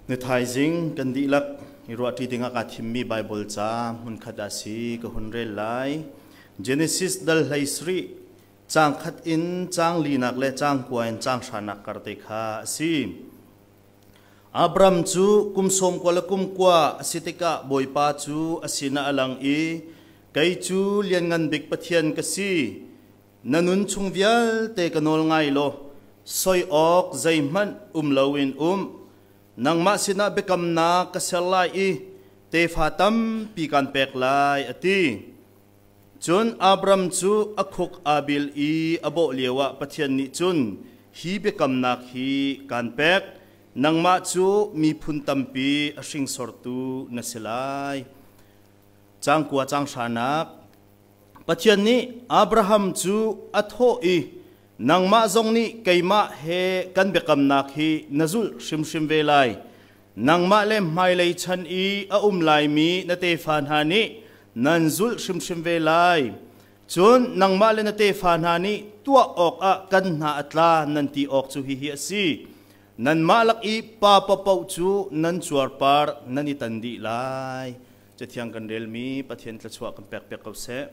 Ni thaizing kan dihlak i ruahṭi dingah kaa thimmi Baibal ca hmunkhat ah si ka hun rel lai. Genesis dal 17 caang khat in caang linak le caang kua in caang hranak kar te kha a si. Abram cu kum sawm kua le kum kua a si tikah Bawipa cu a sinah a lang i, Kei cu Lianngan Bik Pathian ka si. Na nun chung vialte ka nawl ngai law soi awk zeihmanh um loin um. Nangmah sinah biakamnak ka ser lai i tefa tampi kaan pek lai, a ti. Cun Abram cu a khuk aa bil i a bawh lioah Pathian nih cun hi biakamnak hi kaan pek, nangmah cu miphun tampi a hringsortu na si lai. Caang kua caang hranak Pathian nih Abraham cu a thawh i nangmah zong nih keimah he kan biakamnak hi na zulh hrimhrim ve lai. Nangmah le hmailei chan i a um laimi na tefa hna nih nan zulh hrimhrim ve lai. Cun nangmah le na tefa hna nih tuah awkah kan hna a tla nan ti awk cu hihi a si. Nanmah lak i pa paohpaoh cu nan cuarpar nan i tan dih lai. Cathiang kan relmi Pathian thluachuah kan pek piak ko seh.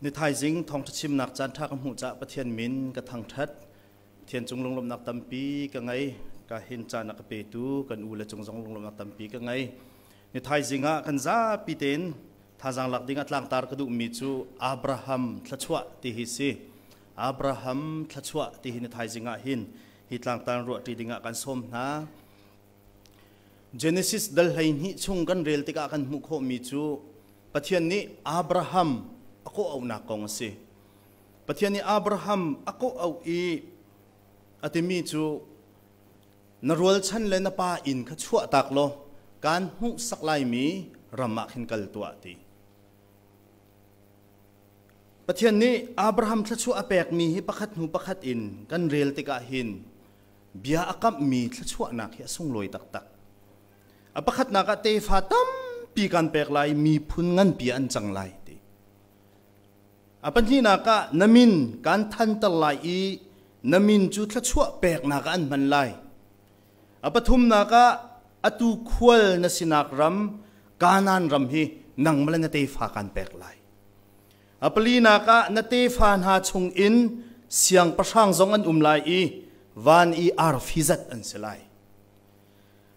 Ni thaizing thawngṭha chimnak caanṭha ka hmuh caah Pathian min ka thangṭhat. Pathian cung lunglawmhnak tampi ka ngei. Ka hin caan a ka petu kan u le cung zong lunglawmhnak tampi ka ngei. Ni thaizing ah kan zapi tein thazaang lak ding ah tlangtar ka duhmi cu Abraham thluachuah ti hi si. Abraham thluachuah ti hi ni thaizing ah hin hi tlangtar ruahṭi ding ah kan sawm hna. Genesis dal 12 chung kan rel tikah kan hmuh khawhmi cu Pathian nih Abraham a kawh-auhnak kong a si. Pathian nih Abraham a kawh-auh i a timi cu na rualchan le na pa inn kha chuahtak law kaan hmuhsak laimi ram ah khin kal tuah ti. Pathian nih Abraham thluachuah a pekmi hi pakhat hnu pakhat in kan rel tikah hin bia a kamhmi thluachuahnak hi a sunglawi taktak. A pakhatnak ah tefa tampi kan pek lai, miphun nganpi an cang lai ti. A pahnihnak ah na min kan thanter lai i na min cu thluachuah peknak ah an hman lai. A pathumnak ah atu khual na sinak ram Kanaan ram hi nangmah le na tefa kan pek lai. A palinak ah na tefa hna chungin siangpahrang zong an um lai i van i arfi zat an si lai.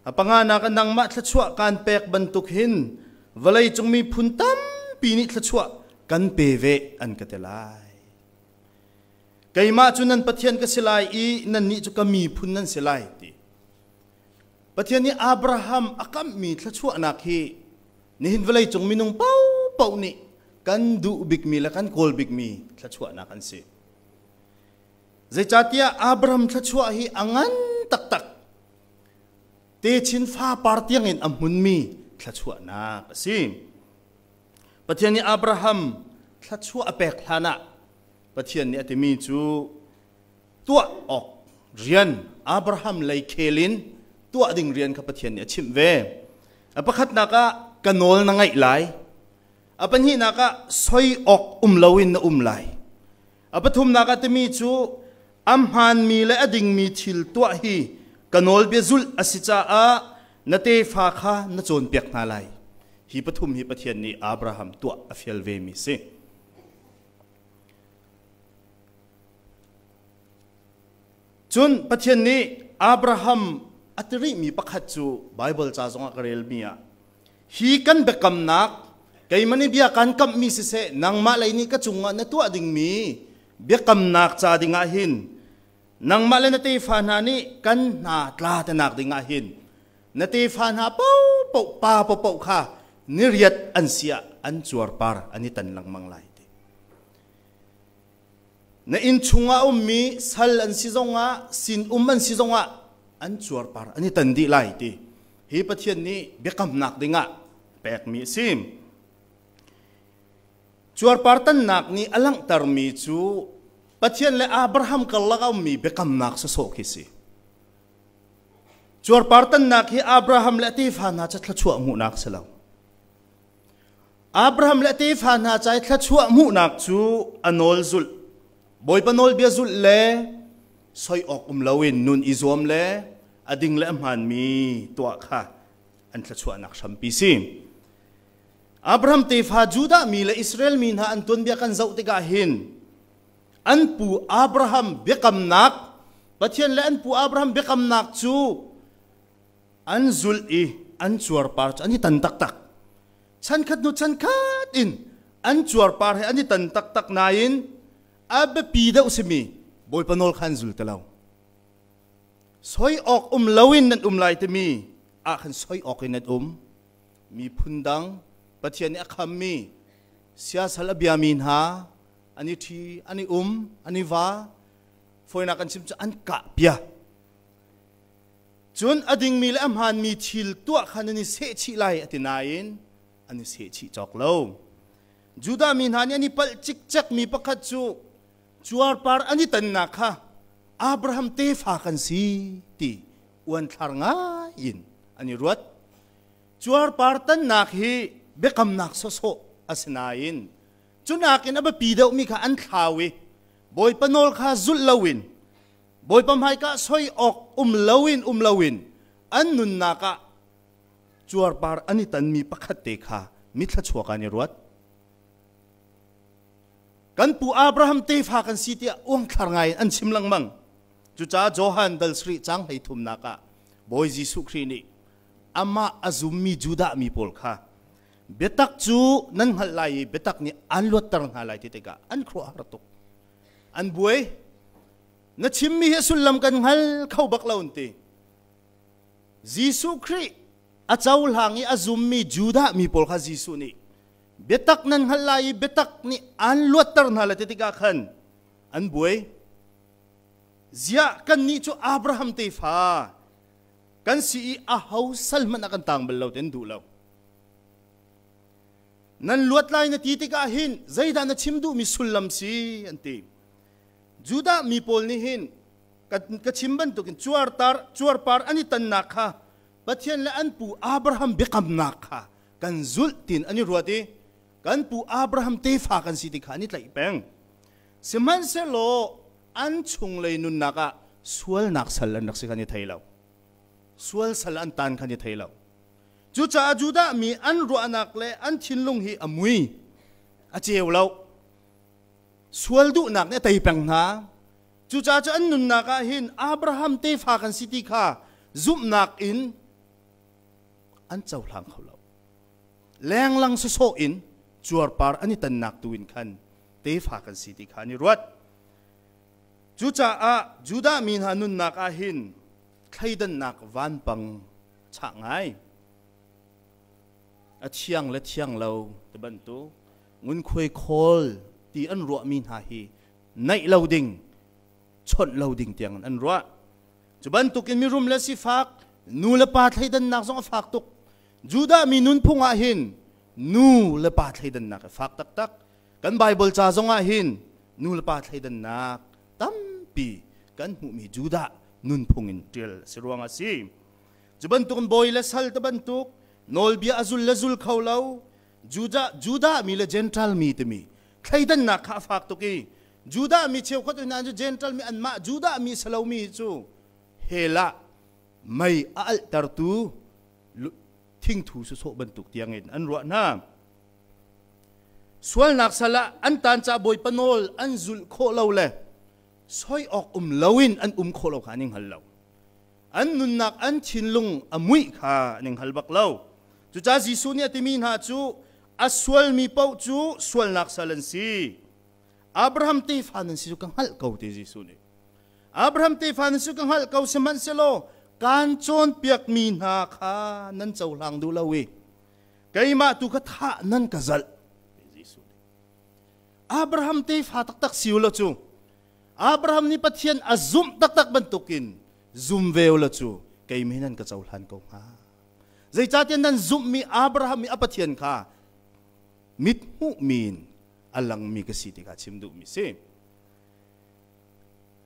A panganak ah nangmah thluachuah kaan pek bantuk hin vawlei cung miphun tampi nih thluachuah kan pe ve an ka ti lai. Keimah cu nan Pathian ka si lai i nannih cu ka miphun nan si lai ti. Pathian nih Abraham a kamhmi thluachuahnak hi nihin vawlei cung minung paohpaoh nih kan duh bikmi le kan kawl bikmi thluachuahnak an si. Zeicahtiah Abraham thluachuah hi a ngan taktak. Techin fapar tiangin a hmunmi thluachuahnak a si. Pathian nih Abraham thluachuah a pek hlanah Pathian nih a timi cu tuah awk rian Abraham lei khel in tuah ding rian kha Pathian nih a chimh ve. A pakhatnak ah ka nawl na ngaih lai. A pahnihnak ah soi awk um loin na um lai. A pathumnak ah timi cu a hmaanmi le a dingmi thil tuah hi ka nawlbia zulh a si caah na tefa kha na cawnpiak hna lai. Hi pathum hi Pathian nih Abraham tuah a fial vemi si. Cun Pathian nih Abraham a ti rihmi pakhat cu Baibal ca zongah ka relmi ah hi kan biakamnak keimah nih bia kaan kamhmi siseh nangmah lei nih ka cungah na tuah dingmi biakamnak ca dingah hin nangmah le na tefa hna nih kan hna tla te nak dingah hin na tefa hna paohpaoh pa paohpaoh kha niriat an si ah an cuarpar an i tan lengmang lai ti. Na inn chungah ummi sal an si zongah sinum an si zongah an cuarpar an i tan dih lai ti hi Pathian nih biakamnak dingah pekmi a si. Cuarpar tannak nih a langhtermi cu Pathian le Abraham karlak a ummi biakamnak sawsawh khi si. Cuarpar tannak hi Abraham le a tefa hna ca thluachuah hmuhnak si lo. Abraham le a tefa hna ca i thluachuah hmuhnak cu a nawl zulh, Bawipa nawlbia zulh le soi awk um loin nun i zuam le a ding le a hmaanmi tuah kha an thluachuahnak hrampi si. Abraham tefa Judah mi le Israel mi hna an tuanbia kan zoh tikah hin an pu Abraham biakamnak Pathian le an pu Abraham biakamnak cu an zulh i an cuarpar cu an i tan taktak. Chankhat hnu chankhat in an cuarpar he an i tan taktak nain a biapi deuh simi Bawipa nawl kha an zul ti lo. Soi awk um loin nan um lai timi ah khan soi awk in nan um. Miphun dang Pathian nih a khammi siasal a biami hna an i ṭhi, an i um, an i va. Fawinak an chim cu an kah pia. Cun a dingmi le a hmaanmi thil tuah kha nan i sehchih lai a ti nain an i sehchih cawk lo. Judah mi hna nih an i palh cikcekmi pakhat cu cuarpar an i tannak kha Abraham tefa kan si ti uanthlar ngai in an i ruat. Cuarpar tannak hi biakamnak sawsawh a si nain cu nakin a biapi deuhmi kha an thlau i Bawipa nawl kha zulh loin Bawipa hmaika soi awk um loin um loin an nunnak ah cuarpar an i tanmi pakhat te kha mithla chuak an i ruat. Kan pu Abraham tefa kan si tiah uangthlar ngai in an chim lengmang. Cucaah Johan dal sarih caang 33nak ah Bawi Jesuh Khrih nih amah a zummi Judah mi pawl kha biatak cu nan hngalh lai i biatak nih an luatter hna lai ti tikah an khuaruahhar tuk. An buai. Na chimmi hi sullam kan hngal kho bak lo an ti. Jesuh Khrih a cohlang i a zummi Judah mi pawl kha Jesuh nih biatak nan hngalh lai i biatak nih an luatter hna lai ti tikah khan an buai. Ziah kannih cu Abraham tefa kan si i aho sal hmanh ah kan tang bal lo ti an duh lo. Nan luat lai na ti tikah hin zeidah na chim duhmi sullam si an ti. Judah mi pawl nih hin ka chim bantukin cuartar cuarpar an i tannak kha Pathian le an pu Abraham biakamnak kha kan zulh tiin an i ruat i kan pu Abraham tefa kan si ti kha an i tlaih peng. Sihmanhsehlaw an chunglei nunnak ah sualnak sal an rak si kha an i thei lo. Sual sal an tan kha an i thei lo. Cucaah Judah mi an ruahnak le an thinlung hi a mui, a ceu lo. Sual duhnak nih a tei peng hna. Cucaah cu an nunnak ah hin Abraham tefa kan si ti kha zumhnak in an cohlang kho lo. Lenglang sawsawh in cuarpar an i tannak tu in khan tefa kan si ti kha an i ruat. Cucaah Judah mi hna nunnak ah hin thleidannak vanpang chah ngai. A thiang le thiang lo ti bantuk ngunkhuai khawl ti an ruahmi hna hi naih lo ding, chawnh lo ding tiang an ruah. Cu bantukin mirum le sifak, nu le pa thleidannak zong a fak tuk. Judah mi nunphung ah hin nu le pa thleidannak a fak taktak. Kan Baibal ca zong ah hin nu le pa thleidannak tampi kan hmuhmi Judah nunphung in ṭial a si ruang a si. Cu bantukin bawi le sal te bantuk nawlbia a zul le zul kho lo Judah, Judah mi le Gentile mi timi thleidannak kha a fak tuk i Judah mi cheukhat hna cu Gentile mi anmah Judah mi salomi cu hell ah mei a alhtertu thingthu sawsawh bantuk tiangin an ruah hna. Sualnak sal ah an tan ca Bawipa nawl an zulh khawh lo le soi awk um loin an um khawh lo kha an i hngal lo. An nunnak an thinlung a muih kha an i hngal bak lo. Cucaah Jesuh nih a timi hna cu a sualmi paoh cu sualnak sal an si. Abraham tefa nan si cu ka hngalh ko ti Jesuh nih. Abraham tefa nan si cu ka hngalh ko sihmanhsehlaw kaan cawnpiakmi hna kha nan cohlang duh lo i keimah tu kha thah nan ka zalh. Jesuh nih. Abraham tefa taktak si u law cu Abraham nih Pathian a zumh taktak bantukin zum ve u law cu keimah nan ka cohlan ko hnga. Zeicahtiah nan zumhmi Abraham i a Pathian kha mit hmuhmi in a langmi ka si ti kha chim duhmi si.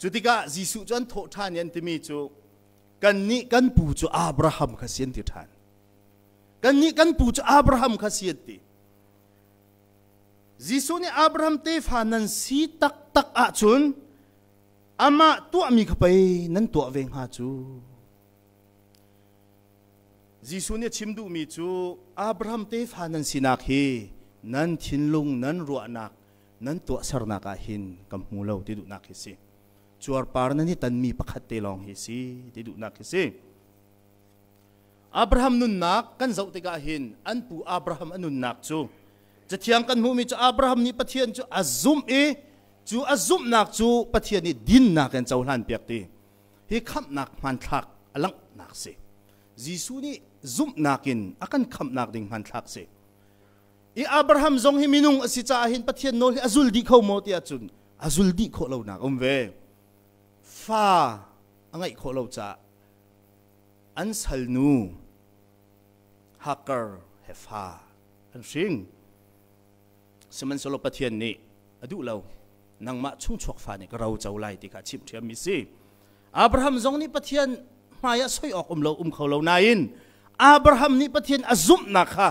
Cu tikah Jesuh cu an thawh ṭhan i an timi cu kannih kan pu cu Abraham kha si an ti ṭhan. Kannih kan pu cu Abraham kha si an ti. Jesuh nih Abraham tefa nan si taktak ahcun amah tuahmi kha pei nan tuah ve hnga cu. Jesuh nih a chim duhmi cu Abraham tefa nan sinak hi nan thinlung, nan ruahnak, nan tuahsernak ah hin ka hmu lo ti duhnak hi si. Cuarpar nan i tanmi pakhat te lawng hi si ti duhnak hi si. Abraham nunnak kan zoh tikah hin an pu Abraham a nunnak cu Cathiang kan hmuhmi cu Abraham nih Pathian cu a zumh i cu a zumhnak cu Pathian nih dinnak in cohlan piak ti hi khamhnak hmanthlak a langhnak si. Jesuh nih zumhnak in a kan khamhnak ding hmanthlak si. I Abraham zong hi minung a si caah hin Pathian nawl hi a zul dih kho maw ti ahcun a zul dih khawh lonak um ve. Fa a ngeih khawh lo caah an salnu Hagar he fa an hring. Sihmanhsehlaw Pathian nih a duh lo. Nangmah chungchuak fa nih ka ro co lai ti kha chimh ṭhiammi si. Abraham zong nih Pathian hmai ah soi awk um lo um kho lo nain Abraham nih Pathian a zumhnak kha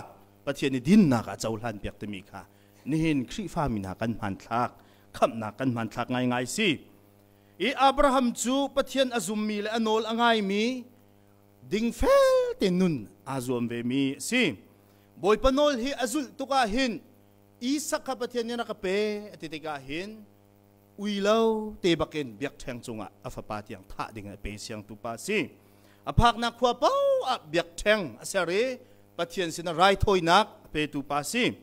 Pathian i dinnak ah cohlan piak timi kha nihin Khrihfa mi hna kan hmanthlak khamhnak kan hmanthlak ngaingai si. I Abraham cu Pathian a zummi le a nawl a ngaimi dingfel te nun aa zuam vemi a si. Bawipa nawl hi a zulh tuk ah hin Isak kha Pathian nih a ka pe a ti tikah hin ui lo te bakin biakṭheng cungah a fapa tiang thah ding a pe siangtu pa si. A phaknak khua paoh ah biakṭheng a ser i Pathian sinah raithawinak a petu pa si.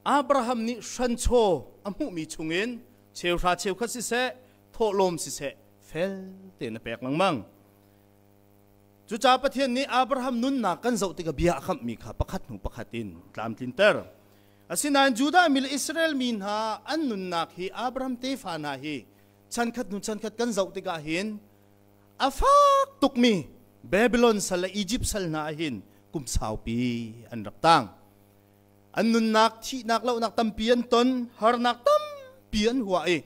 Abraham nih hranchaw a hmuhmi chungin cheuhra cheukhat siseh, thawhlawm siseh fel tein a pek lengmang. Cucaah Pathian nih Abraham nunnak kan zoh tikah bia a khamhmi kha pakhat hnu pakhat in tlamtlinter. Asinain Judah mi le Israel mi hna an nunnak hi Abraham tefa hna hi chankhat hnu chankhat kan zoh tikah hin a fak tukmi Babylon sal le Egypt sal hna ah hin kum saupi an rak tang. An nunnak thihnak lohnak tampi an ton, harnak tampi an huah i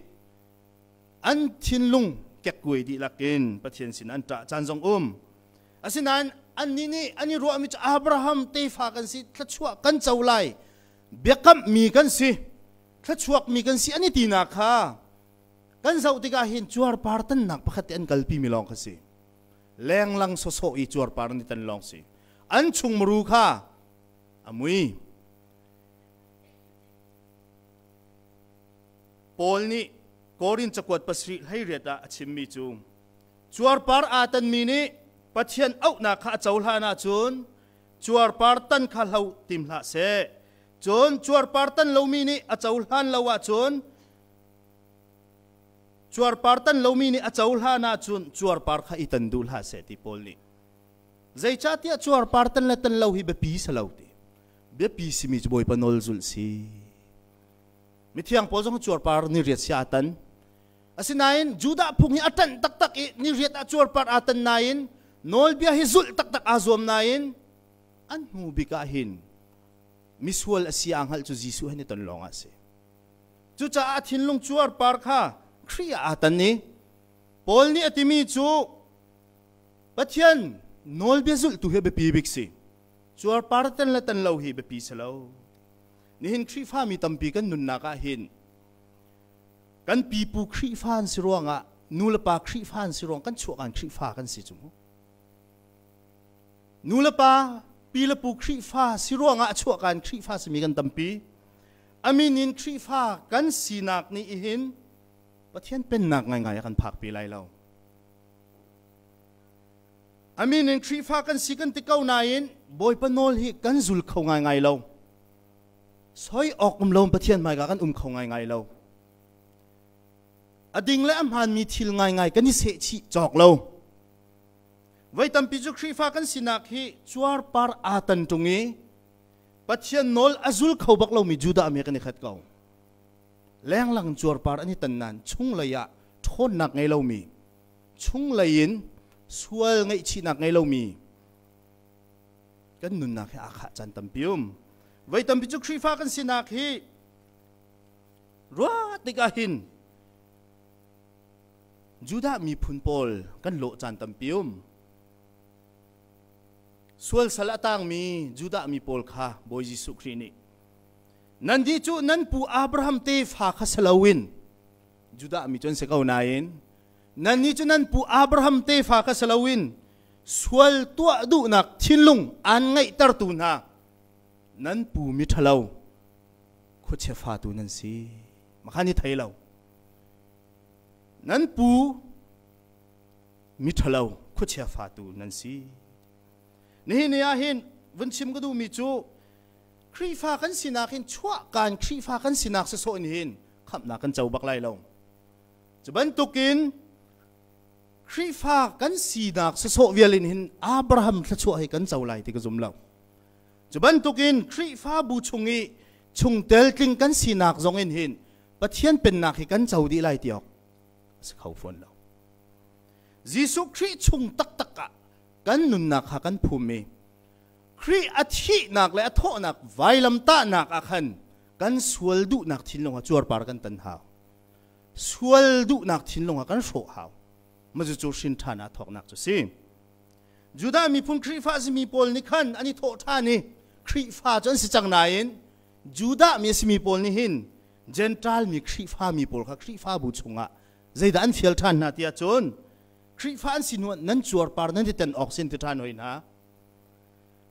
an thinlung kekkuai dihlak in Pathian sin an ṭah caan zong um. Asinain annih nih an i ruahmi cu Abraham tefa kan si, thluachuah kan co lai, biakammi kan si, thluachuakmi kan si an i tinak kha kan zoh tikah hin cuarpar tannak pakhat te an kalpimi lawng kha si. Lenglang sawsawh i cuarpar an i tan lawng si. An chung muru kha a mui. Paul nih Korin cakuat pasarih hleiriat ah a chimmi cu cuarpar aa tanmi nih Pathian auhnak kha a cohlan ahcun cuarpar tan kha hlo tim hlah seh. Cun cuarpar tan lomi nih a cohlan lo ahcun cuarpar tan lomi nih a cohlan ahcun cuarpar kha i tan duh hlah seh ti Paul nih. Zeicahtiah cuarpar tan le tan lo hi biapi si lo ti. Biapi simi cu Bawipa nawl zulh si. Mithiang Paul zong cuarpar ni riat si aa tan. Asinain Judah phung hi a ṭanh taktak i ni riat ah cuarpar aa tan nain nawlbia hi zulh taktak aa zuam nain an hnu bik ah hin misual a si aa hngalh cu Jesuh he ni ton lawng ah a si. Cucaah a thinlung cuarpar kha Khrih ah aa tan i Paul nih a timi cu Pathian nawlbia zulhtu hi biapi bik si. Cuarpar tan le tan lo hi biapi si lo. Nihin Khrihfami tampi kan nunnak ah hin kan pipu Khrihfa an si ruangah nulepa Khrihfa an si ruang kan chuahkan Khrihfa kan si cu mu. Nulepa pi le pu Khrihfa si ruangah a chuahkan Khrihfa simi kan tampi. Amin in Khrihfa kan sinak nih hin Pathian pennak ngaingai a kan phakpi lai lo. Amin in Khrihfa kan si kan ti ko nain Bawipa nawl hi kan zul kho ngaingai lo. Soi awk um lo Pathian hmaika kan um kho ngaingai lo. A ding le a hmaanmi thil ngaingai kan i sehchih cawk lo. Voi tampi cu Khrihfa kan sinak hi cuarpar aa tan ṭung i Pathian nawl a zul kho bak lomi Judah mi kan i khat ko. Lenglang cuarpar an i tan nain chunglei ah ṭhawnnak ngei lomi chunglei in sual ngaihchihnak ngei lomi kan nunnak hi aa khah caan tampi um. Voi tampi cu Khrihfa kan sinak hi ruah tikah hin Judah miphun pawl kan lawh caan tampi um. Sual sal a tangmi Judah mi pawl kha Bawi Jesuh Khrih nih nan dih cu nan pu Abraham tefa kha si loin Judah mi cu an si ko nain nannih cu nan pu Abraham tefa kha si loin sual tuah duhnak thinlung aan ngeihtertu hna nan pu mi ṭhalo khuachia fatu nan si makhan i thei lo nan pu mi ṭhalo khuachia fatu nan si nihin ni ah hin vun chim ka duhmi cu Khrihfa kan sinak hin chuahkan Khrihfa kan sinak sawsawh in hin khamhnak kan co bak lai lo. Cu bantukin Khrihfa kan sinak sawsawh vial in hin Abraham thluachuah hi kan co lai ti ka zum lo. Cu bantukin Khrihfabu chung i chungtel tling kan sinak zong in hin Pathian pennak hi kan co dih lai ti awk a si kho fawn lo. Jesuh Khrih chung taktak ah kan nunnak kha kan phum i Khrih a thihnak le a thawhnak vailamtahnak ah khan kan sual duhnak thinlung ah cuarpar kan tan hau. Sual duhnak thinlung ah kan hrawh hau. Mah cu hrin ṭhan ah thawknak cu si. Judah miphun Khrihfa simi pawl nih khan an i thawh ṭhan i Khrihfa cu an si cang nain Judah mi a simi pawl nih hin Gentile mi Khrihfa mi pawl kha Khrihfabu chungah zeidah an fial ṭhan hna tiah cun Khrihfa an si hnu nan cuarpar nan i ten awk sin ti ṭhan hoi hna.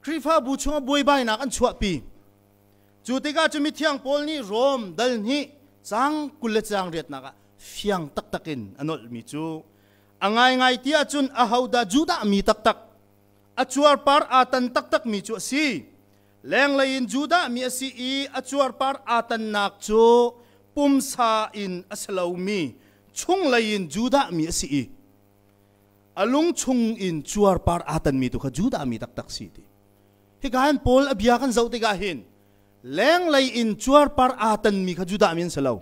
Khrihfabu chungah buaibainak an chuahpi. Cu tikah cu mithiang Paul nih Rom dal hnih cang 20 le caang riatnak ah fiang taktak in a nolhmi cu a ngaingai ti ahcun ahodah Judah mi taktak a cuarpar aa tan taktakmi cu a si. Lenglei in Judah mi a si i a cuarpar aa tannak cu pumsa in a si lomi chunglei in Judah mi a si i a lung chung in cuarpar aa tanmi tu kha Judah mi taktak si ti. Hika hin Paul a bia kan zoh tikah hin lenglei in cuarpar aa tanmi kha Judah mi an si lo.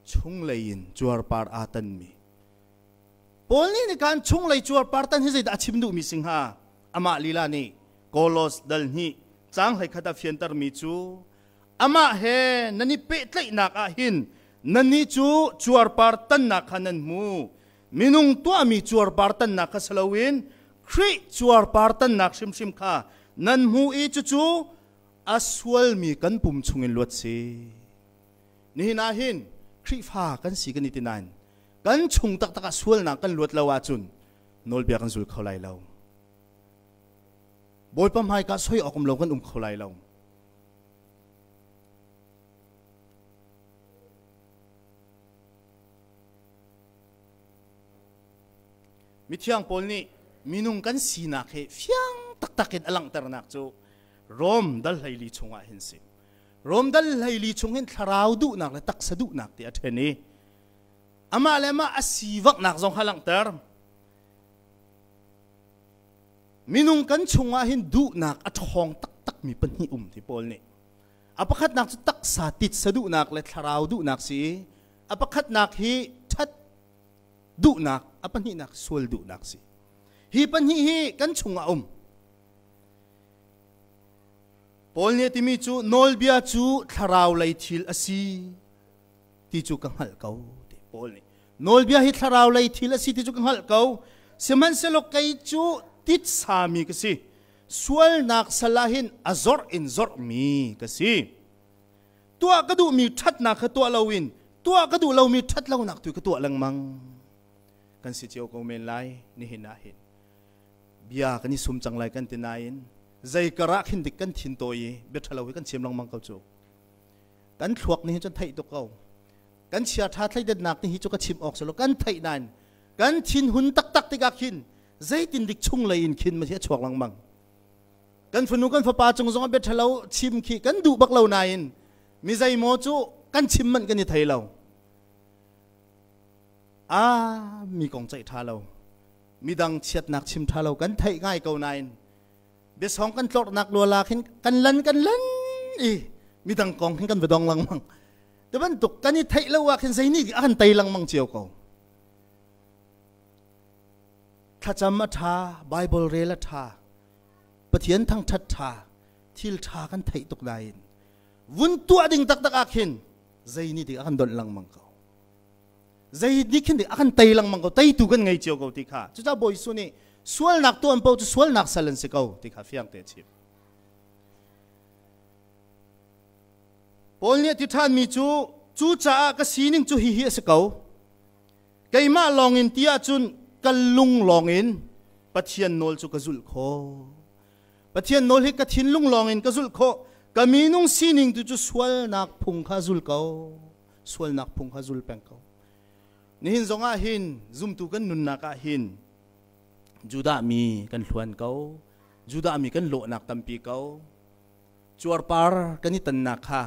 Chunglei in cuarpar aa tanmi. Paul nih nikan chunglei cuarpar tan hi zeidah a chim duhmi si hnga? Amah lila nih Kolos dal hnih caang 11 a fiantermi cu amah he nan i pehtlaihnak ah hin nannih cu cuarpar tannak kha nan hmu. Minung tuahmi cuarpar tannak kha si loin Khrih cuarpar tannak hrimhrim kha nan hmu i cucu a sualmi kan pum chungin luat si. Nihin ah hin Khrihfa kan si kan i ti nain kan chung taktak ah sualnak kan luat lo ahcun nawlbia kan zul kho lai lo. Bawipa hmaika soi awk um lo kan um kho lai lo. Mithiang Paul nih minung kan sinak hi fiang taktak in a langhternak cu Rom dal 14 chungah hin si. Rom dal 14 chung hin thlarau duhnak le taksa duhnak ti a ṭhen i amah le amah a sivaknak zong kha langhter. Minung kan chungah hin duhnak a ṭhawng taktakmi pahnih um ti Paul nih. A pakhatnak cu taksa titsa duhnak le thlarau duhnak si i a pakhatnak hi ṭhat duhnak, a pahnihnak sual duhnak si. Hi pahnih hi kan chungah um. Paul nih a timi cu nawlbia cu thlarau lei thil a si ti cu ka hngalh ko ti Paul nih. Nawlbia hi thlarau lei thil a si ti cu ka hngalh ko. Sihmanhsehlaw kei cu titsami ka si. Sualnak sal ah hin a zorh in zorhmi ka si. Tuah ka duhmi ṭhatnak kha tuah loin tuah ka duh lomi ṭhat lonak tu ka tuah lengmang. Kan si cio ko men lai nihin ah hin. Bia kan i sum cang lai kan ti nain zei karah khin dik kan thin tawi i bia ṭhalo hi kan chim lengmang ko cu. Kan thluak nih hin cun theih tuk ko. Kan chia ṭha thleidennak nih hi cu ka chim awk si lo kan theih nain kan thin hun taktak tikah khin zeitin dik chung lei in khin ma hi a chuak lengmang. Kan fanu kan fapa cung zong bia ṭhalo chim khi kan duh bak lo nain mi zeimaw cu kan chim manh kan i thei lo. Ah, mi kong ceih ṭha lo. Midang chiatnak chim ṭha lo kan theih ngai ko nain biasong kan tlorhnak luala khin kan lan kan lan i midang kong hin kan va dong lengmang. Ti bantuk kan i theih lo ah khin zei nih a kan tei lengmang cio ko. Thlacam a ṭha, Bible rel a ṭha, Pathian thangṭhat ṭha, thil ṭha kan theih tuk nain vun tuah ding taktak ah khin zei nih dik a kan donh lengmang ko. Zei nih khin dik a kan tei lengmang ko, teitu kan ngei cio ko ti kha. Cucaah Bawi Jesuh nih sualnak tuan paoh cu sualnak sal an si ko ti kha fiang te a chim. Paul nih a ti ṭhanmi cu cucaah ka sining cu hihi a si ko. Keimah lawngin ti ahcun ka lung lawngin Pathian nawl cu ka zulh khawh. Pathian nawl hi ka thinlung lawngin ka zulh khawh. Ka minung sining tu cu sualnak phung kha zul ko. Sualnak phung kha zul peng ko. Nihin zongah hin zumtu kan nunnak ah hin Judah mi kan hluan ko. Judah mi kan lawhnak tampi ko. Cuarpar kan i tannak kha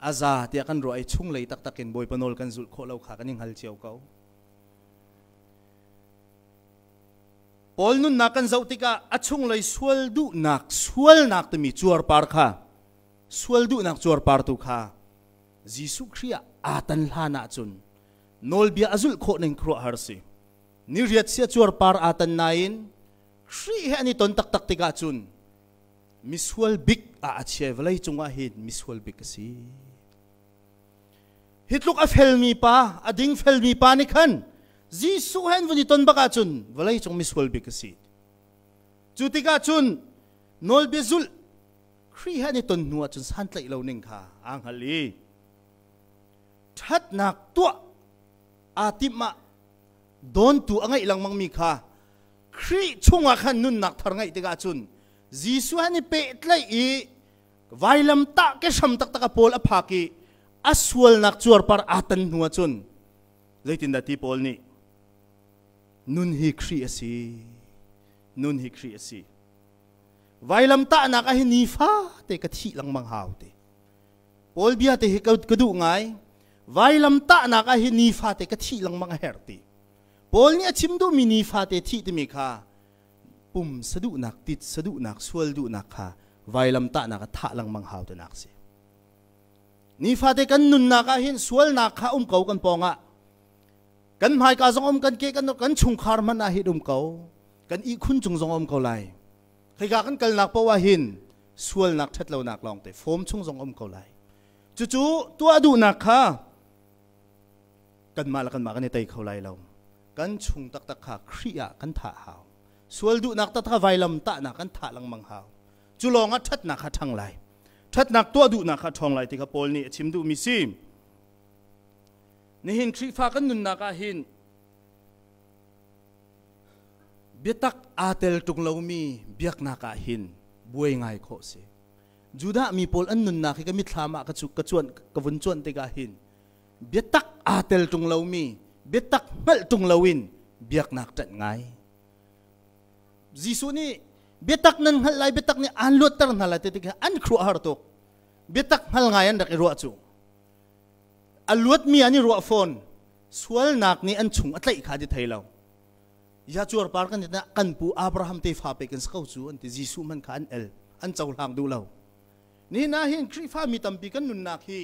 a za tiah kan ruah i chunglei taktak in Bawipa nawl kan zulh khawh lo kha kan i hngal cio ko. Paul nunnak kan zoh tikah a chunglei sual duhnak sualnak timi cuarpar kha sual duhnak cuarpar tu kha Jesuh Khrih ah aa tan hlan ahcun nawlbia a zulh khawh ning khuaruahhar si. Ni riat sia cuarpar aa tan nain Khrih he an i ton taktak tikah cun misual bik ah a chia vawlei cungah hin misual bik a si. Hi tluk a felmi pa, a ding felmi pa nih khan Jesuh he an vun i ton bak ahcun vawlei cung misual bik a si. Cu tikah cun nawlbia zulh Khrih he an i ton hnu ahcun santlaih lo ning kha aa hngal i ṭhatnak tuah aa timh ah dawntu a ngeih lengmangmi kha Khrih chungah khan nunnak thar ngeih tikah cun Jesuh han i pehtlaih i Vailam tah ke hram taktak a pawl a phak i a sualnak cuarpar aa tan hnu ahcun zeitindah ti Paul nih nun hi Khrih a si, nun hi Khrih a si. Vailam tahnak ah hin nifa te ka thih lengmang hau te. Paul bia te hi ka duh ngai. Vailam tahnak ah hin nifa te ka thih lengmang a herh ti. Paul nih a chim duhmi nifa te thih timi kha pum saduhnak, tit saduhnak, sual duhnak kha vailam tahnak ah thah lengmang hau tinak si. Nifate kan nunnak ah hin sualnak kha um ko kan pawngah. Kan hmaika zong um, kan ke kan kan chungkhar hmanh ah hin um ko. Kan ihkhun cung zong um ko lai. Khika kan kalnak paoh ah hin sualnak ṭhatlonak lawng te fawm chung zong um ko lai. Cucu tuah duhnak kha kanmah le kanmah kan i tei kho lai lo. Kan chung taktak kha Khrih ah kan thah hau. Sual duhnak taktak vailam tahnak kan thah lengmang hau. Cu lawng ah ṭhatnak kha ṭhang lai. Ṭhatnak tuah duhnak kha ṭhawng lai ti kha Paul nih a chim duhmi si. Nihin Khrihfa kan nunnak ah hin biatak aa tel ṭung lomi biaknak ah hin buai ngai khawh si. Judah mi pawl an nunnak hi ka mitthlam ah ka cuan ka vun cuanh tikah hin biatak aa tel ṭung lomi biatak hngalh ṭung loin biaknak ṭanh ngai. Jesuh nih biatak nan hngalh lai, biatak nih aan luatter hna lai ti tikah an khuaruahhar tuk. Biatak hngal ngai an rak i ruah cu. A luatmi an i ruah fawn. Sualnak nih an chung a tlaih kha ti thei lo. Ya cuarpar kan kan pu Abraham tefa pe kan si ko cu an ti. Jesuh man kha an el, an cohlang duh lo. Nihin ah hin Khrihfa mi tampi kan nunnak hi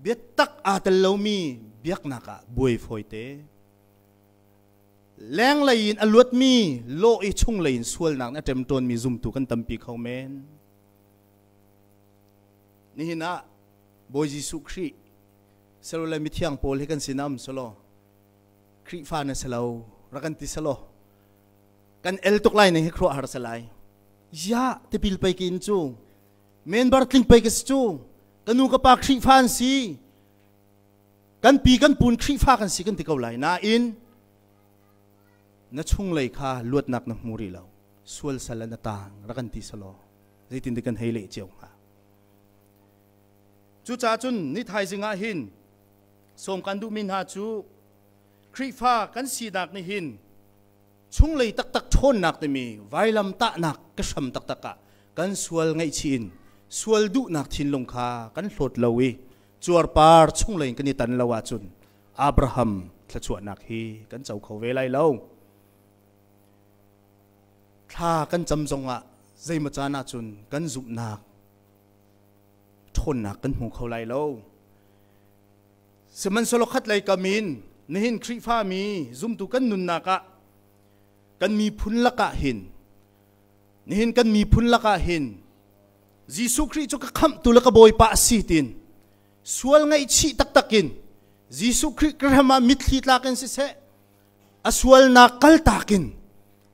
biatak aa tel lomi biaknak ah buai fawite. Lenglei in a luatmi law i chunglei in sualnak nih a ṭemṭawnmi zumtu kan tampi kho men. Nihin ah Bawi Jesuh Khrih selo le mithiang pawl hi kan sinah um selaw Khrihfa na si lo rak kan ti selaw kan el tuk lai ning hi khuaruahhar si lai. Ya tipil pei ke in cu member tling pei ka si cu ka nu ka pa Khrihfa an si, kan pi kan pun Khrihfa kan si kan ti ko lai, nain na chunglei kha luatnak na hmu rih lo, sual sal na tang rak kan ti selaw zeitin kan hei leh cio hnga. Cucaah cun ni thaizing ah hin sawm kan duhmi hna cu Khrihfa kan sinak nih hin chunglei taktak ṭhawnnak timi vailam tahnak ka hram taktak ah kan sual ngaihchih in sual duhnak thinlung kha kan hlawt lo i cuarpar chunglei in kan i tan lo ahcun Abraham thluachuahnak hi kan co kho ve lai lo. Thla kan cam zongah zeimaw caan ahcun kan zumhnak ṭhawnnak kan hmu kho lai lo. Sihmanhsehlaw khat lei kam in nihin Khrihfa mi zumtu kan nunnak ah kan miphun lakah hin nihin kan miphun lakah hin Jesuh Khrih cu ka khamhtu le ka Bawipa a si tiin sual ngaihchih taktak in Jesuh Khrih ram ah mitthli tlak in siseh a sualnak kaltak in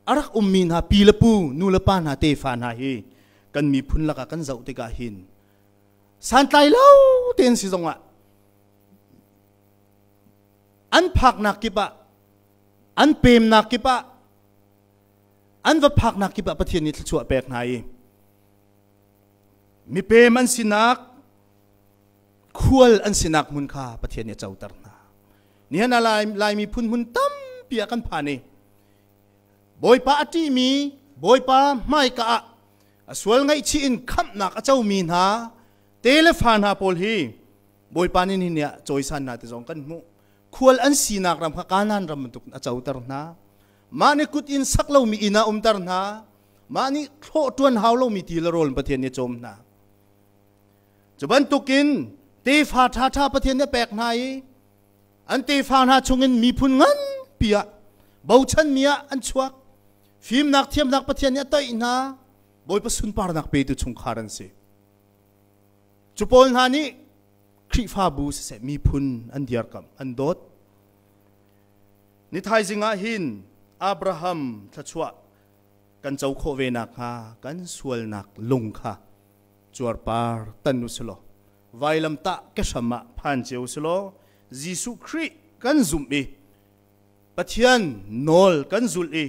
a rak ummi hna pi le pu nu le pa hna tefa hna hi kan miphun lakah kan zoh tikah hin santlai lo tein si zongah an phaknak kip ah an pemnak kip ah an va phaknak kip ah Pathian nih thluachuah pek hna i mipem an sinak, khual an sinak hmun kha Pathian nih a coter hna. Nihin ah Laimi phun hmun tampi ah kan phan i Bawipa a ṭihmi, Bawipa hmaika ah a sual ngaihchih in khamhnak a comi hna te le fa hna pawl hi Bawipa nih nihin ah cawisan hna ti zong kan hmuh. Khual an sinak ram kha Kanaan ram bantuk a coter hna. Mah nih kut in sak lomi inn ah umter hna. Mah nih thlawh ṭuan hau lomi ti le rawl Pathian nih a cawm hna. Cu bantukin tefa ṭhaṭha Pathian nih a pek hna i an tefa hna chungin miphun nganpi ah bochanmi ah an chuak. Fimnak thiamnak Pathian nih a toih hna. Bawipa sunparnak petu chungkhar an si. Cu pawl hna nih Khrihfabu siseh miphun an diarkamh, an dawt. Ni thaizing ah hin Abraham thluachuah kan co khawh ve nakhnga kan sualnak lung kha cuarpar tan u silaw vailamtah kehram ah phan cio silaw Jesuh Khrih kan zumh i Pathian nawl kan zulh i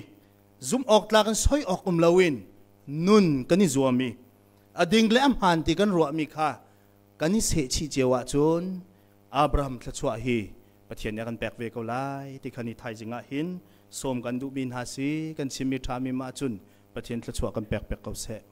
zumh awk tlak in soi awk um loin nun kan i zuam i A ding le a hmaan ti kan ruahmi kha kan i sehchih cio ahcun Abraham thluachuah hi Pathian nih a kan pek ve ko lai ti kha ni thaizing ah hin sawm kan duhmi hna si. Kan chimmi ṭhami mah cun Pathian thluachuah kan pek pek ko seh.